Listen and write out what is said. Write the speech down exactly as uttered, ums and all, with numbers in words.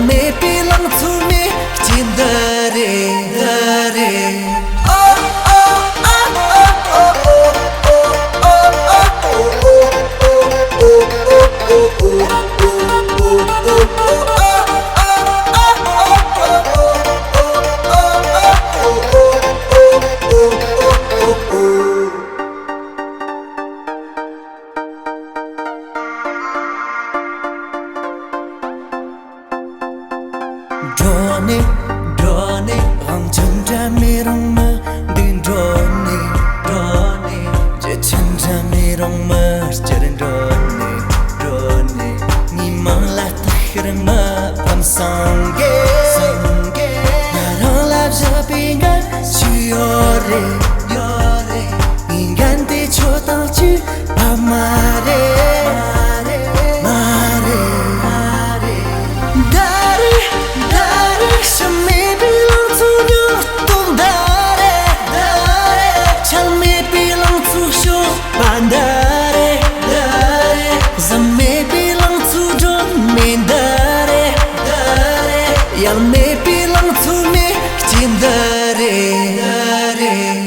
མེད་པའི་ལང་ཚོ་མེ་ལྕེ་འདི་རེད། འདི་རེད། འགྲོ་ནས། འགྲོ་ནས། དབང་ཆེན་འདྲ་མེད་རང་མི་འདུག་འགྲོ་ནས། འགྲོ་ནས། རྒྱུ་ཆེན་འདྲ་མེད་རང་མི་སྐྱུར་འགྲོ་ནས། འགྲོ་ནས། མི་མང་ལ་ལྟ་ཤེར་མི་ཕམ་སངས་རྒྱས། སངས་རྒྱས། ང་རང་ལ་བཞག་པའི་འགན་ཞིག་ཡོད་རེད། ཡོད་རེད། ངའི་འགན་དེ་ཆོ་དང་གཅིག་པ་མ་རེད། མ་རེད། མ་རེད། འདི་རེད། འདི་རེད། ཤི་མེད་པའི་ལང་ཚོ་ཉོ་སྟོང་འདི་རེད། འདི་རེད། ཆག་མེད་པའི་ལང་ཚོ་གཤོག་པ་འདི་རེད། འདི་རེད། ཟམ་མེད་པའི་ལང་ཚོ་སྒྲོན་མེ་འདི་རེད། འདི་རེད། ཡལ་མེད་པའི་ལང་ཚོ་མེ་ལྕེ་འདི་རེད། འདི་རེད།